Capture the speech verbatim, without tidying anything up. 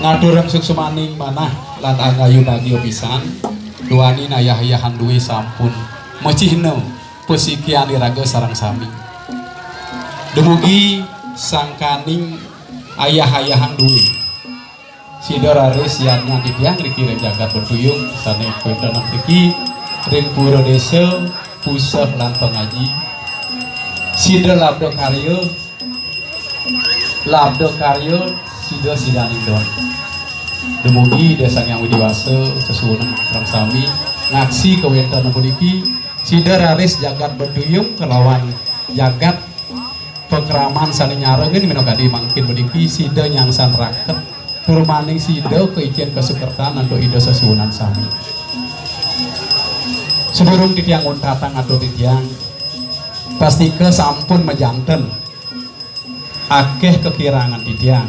Aturang suksmaning manah lan angayu bagia pisan, duaning ayah-ayahan dué sampun macihna pasikian iraga sareng sami. Dumugi sangkaning ayah-ayahan dué, sida raris yadnya titiang riki ring jagat Betuyung sané kawéntenan riki ring pura désa, puseh lan pangaji. Sida labda karya, labda karya, sida sidaning don. Dumugi Ida Sang Hyang Widhi Wasa sesuunan sareng sami ngaksi kawéntenan puniki, sida raris jagat Betuyung kalawan jagat pakraman sané nyarengin minakadi mangkin puniki, sida nyangsan raket tur maning sida kaicén kasukertan antuk Ida sesuunan sami. Sadurung titiang nguntatang atur titiang, pastika sampun majanten akéh kakirangan titiang.